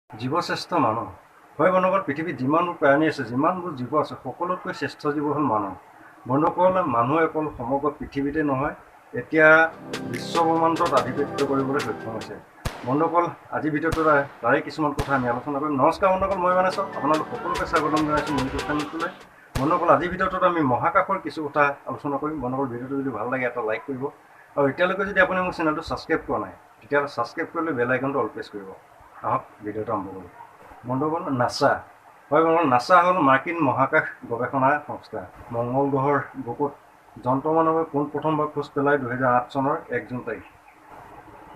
জীৱশ্ৰেষ্ঠ মানুহ। হয় বন্ধুসকল, পৃথিৱীত যিমানবোৰ প্ৰাণী আছে, যিমানবোৰ জীৱ আছে, সকলোতকৈ শ্ৰেষ্ঠ জীৱ হ'ল মানুহ। বন্ধুসকল, মানুহ অকল সমগ্ৰ পৃথিৱীতে নহয়, এতিয়া বিশ্ব ব্ৰহ্মাণ্ডত আধিপত্য কৰিবলৈ সক্ষম হৈছে। বন্ধুসকল, আজিৰ ভিডিঅ'টোত তাৰে কিছুমান কথা আমি আলোচনা কৰিম। নমস্কাৰ বন্ধুসকল, মই মানেশ্বৰ, আপোনালোক সকলোকে স্বাগতম জনাইছোঁ মোৰ ইউটিউব চেনেলটোলৈ। বন্ধুসকল, আজিৰ ভিডিঅ'টোত আমি মহাকাশৰ কিছু কথা আলোচনা কৰিম। বন্ধুসকল, ভিডিঅ'টো যদি ভাল লাগে এটা লাইক কৰিব আৰু এতিয়ালৈকে যদি আপুনি মোৰ চেনেলটো ছাবস্ক্ৰাইব কৰা নাই, তেতিয়াহ'লে ছাবস্ক্ৰাইব কৰি বেল আইকনটো অল প্ৰেছ কৰিব। আহক, ভিডিঅ'টো আৰম্ভ কৰোঁ। বন্ধুসকল, নাছা। হয় বন্ধুসকল, নাছা হ'ল মাৰ্কিন মহাকাশ গৱেষণা সংস্থা। মংগল গ্ৰহৰ বুকুত যন্ত্ৰমানৱে পোনপ্ৰথমবাৰ খোজ পেলাই 2008 চনৰ 1 জুন তাৰিখ।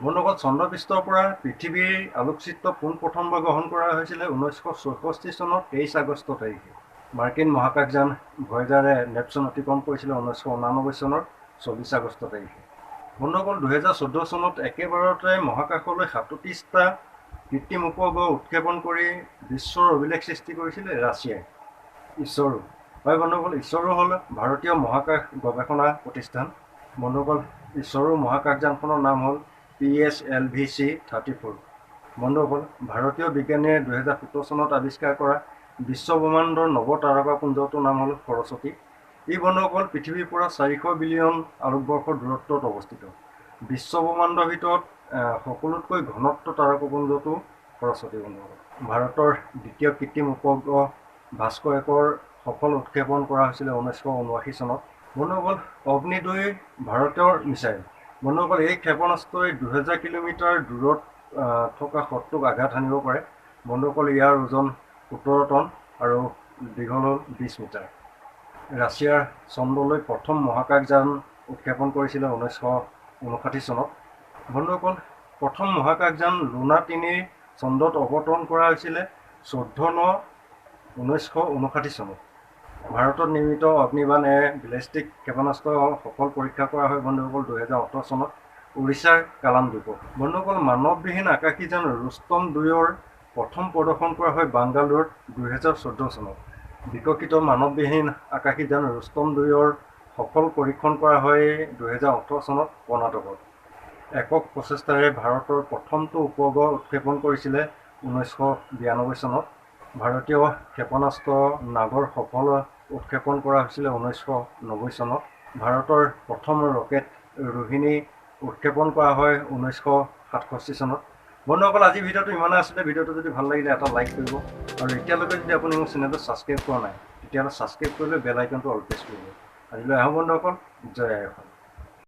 বন্ধুসকল, চন্দ্ৰপৃষ্ঠৰ পৰা পৃথিৱীৰ আলোকচিত্ৰ পোনপ্ৰথমবাৰ গ্ৰহণ কৰা হৈছিলে 1966 চনৰ 23 আগষ্ট তাৰিখে। মাৰ্কিন মহাকাশযান ভয়েজাৰে নেপচুন অতিক্ৰম কৰিছিলে 1989 চনৰ 24 আগষ্ট তাৰিখে। বন্ধুসকল, 2014 চনত একেবাৰতে মহাকাশলৈ 37টা কৃত্ৰিম উপগ্ৰহ উৎক্ষেপণ কৰি বিশ্বৰ অভিলেখ সৃষ্টি কৰিছিলে ৰাছিয়াই। ইছৰো। হয় বন্ধুসকল, ইছৰো হ'ল ভাৰতীয় মহাকাশ গৱেষণা প্ৰতিষ্ঠান। বন্ধুসকল, ইছৰো মহাকাশযানখনৰ নাম হ'ল PSLV C34। বন্ধুসকল, ভাৰতীয় বিজ্ঞানীয়ে 2017 চনত আৱিষ্কাৰ কৰা বিশ্বব্ৰহ্মাণ্ডৰ নৱ তাৰকাপুঞ্জটোৰ নাম হ'ল সৰস্বতী। ই বন্ধুসকল পৃথিৱীৰ পৰা 400 বিলিয়ন আলোকবৰ্ষৰ দূৰত্বত অৱস্থিত। বিশ্বব্ৰহ্মাণ্ডৰ ভিতৰত সকলোতকৈ ঘনত্ব তাৰকাপুঞ্জটো সৰস্বতী। বন্ধুসকল, ভাৰতৰ দ্বিতীয় কৃত্ৰিম উপগ্ৰহ ভাস্কৰ 1ৰ সফল উৎক্ষেপণ কৰা হৈছিলে 1979 চনত। বন্ধুসকল, অগ্নি 2 ভাৰতৰ মিছাইল। বন্ধুসকল, এই ক্ষেপণাস্ত্ৰই 2000 কিলোমিটাৰ দূৰত থকা শত্ৰুক আঘাত হানিব পাৰে। বন্ধুসকল, ইয়াৰ ওজন 17 টন আৰু দীঘল হ'ল 20 মিটাৰ। ৰাছিয়াৰ চন্দ্ৰলৈ প্ৰথম মহাকাশযান উৎক্ষেপণ কৰিছিলে 1959 চনত। বন্ধুসকল, প্ৰথম মহাকাশযান লুনা 3ৰ চন্দ্ৰত অৱতৰণ কৰা হৈছিলে 14/9/1959 চনত। ভাৰতত নিৰ্মিত অগ্নিবাণ এ বেলিষ্টিক ক্ষেপণাস্ত্ৰ সফল পৰীক্ষা কৰা হয় বন্ধুসকল 2018 চনত উৰিষ্যাৰ কালাম দ্বীপত। বন্ধুসকল, মানৱবিহীন আকাশীযান ৰুস্তম 2ৰ প্ৰথম প্ৰদৰ্শন কৰা হয় বাংগালোৰত 2014 চনত। বিকশিত মানৱবিহীন আকাশীযান ৰুস্তম 2ৰ সফল পৰীক্ষণ কৰা হয় 2018 চনত কৰ্ণাটকত। একক প্ৰচেষ্টাৰে ভাৰতৰ প্ৰথমটো উপগ্ৰহ উৎক্ষেপণ কৰিছিলে 1992 চনত। ভাৰতীয় ক্ষেপণাস্ত্ৰ নাগৰ সফল উৎক্ষেপণ কৰা হৈছিলে 1990 চনত। ভাৰতৰ প্ৰথম ৰকেট ৰোহিণী উৎক্ষেপণ কৰা হয় 1967 চনত। বন্ধুসকল, আজিৰ ভিডিঅ'টো ইমানে আছিলে। ভিডিঅ'টো যদি ভাল লাগিলে এটা লাইক কৰিব আৰু এতিয়ালৈকে যদি আপুনি মোৰ চেনেলটো ছাবস্ক্ৰাইব কৰা নাই, তেতিয়াহ'লে ছাবস্ক্ৰাইব কৰি লৈ বেল আইকনটো অল প্ৰেছ কৰিব। আজিলৈ আহোঁ বন্ধুসকল, জয় আই অসম।